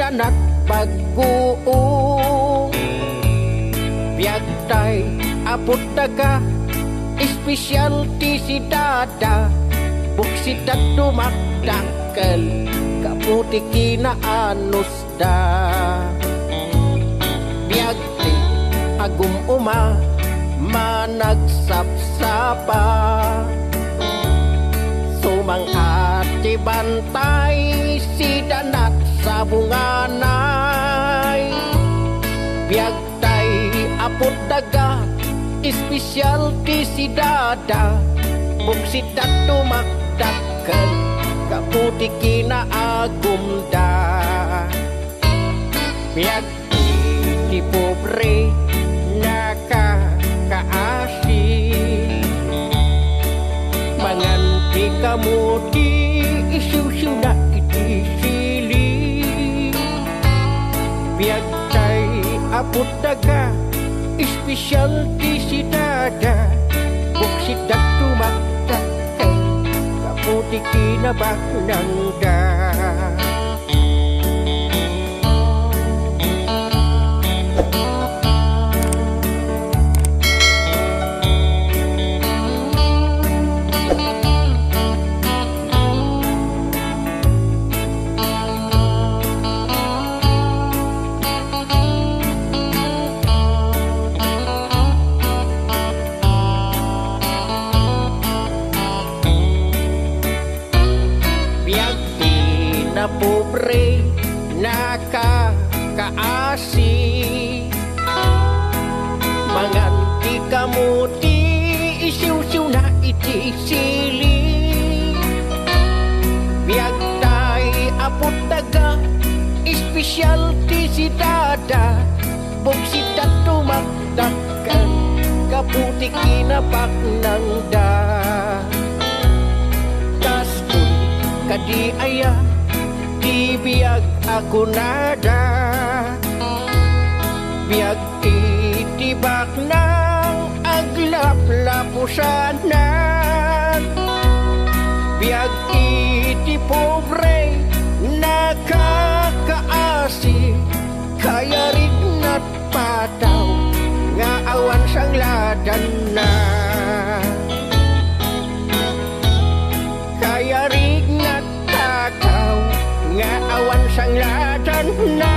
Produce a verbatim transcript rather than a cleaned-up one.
Anak bagguo, biagtay, aput daga, espesyal ti sidada, buksit da tumakdakkel, gapu ti kinaanusda. Biag ti agum-uma, managsapsapa. Sumang-at ti bantay, sidanat sabunganay. Biagtay, aput daga, espesyal ti sidada. Buksit da tumakdakkel, gapu ti kinaagumda. Biag ti pobre, nakakaasi. Mangan ti kamuti, isiwsiwna iti sili. Biagtay, aput daga, espesyal ti sidada. Buksit da tumakdakkel, gapu ti kinabaknangda. Biag ti napobre, nakakaasi. Mangan ti kamuti, isiwsiwna iti sili. Biagtay, aput daga, espesyal ti sidada. Buksit da tumakdakkel, gapu ti kinabaknangda. Kas kun kadi aya ti biag a kunada, biag iti baknang aglaplapusanan, biag iti pobre nakakaasi, kayarigna pataw nga awan sangladanna. Kayarigna pataw nga awan sangladanna.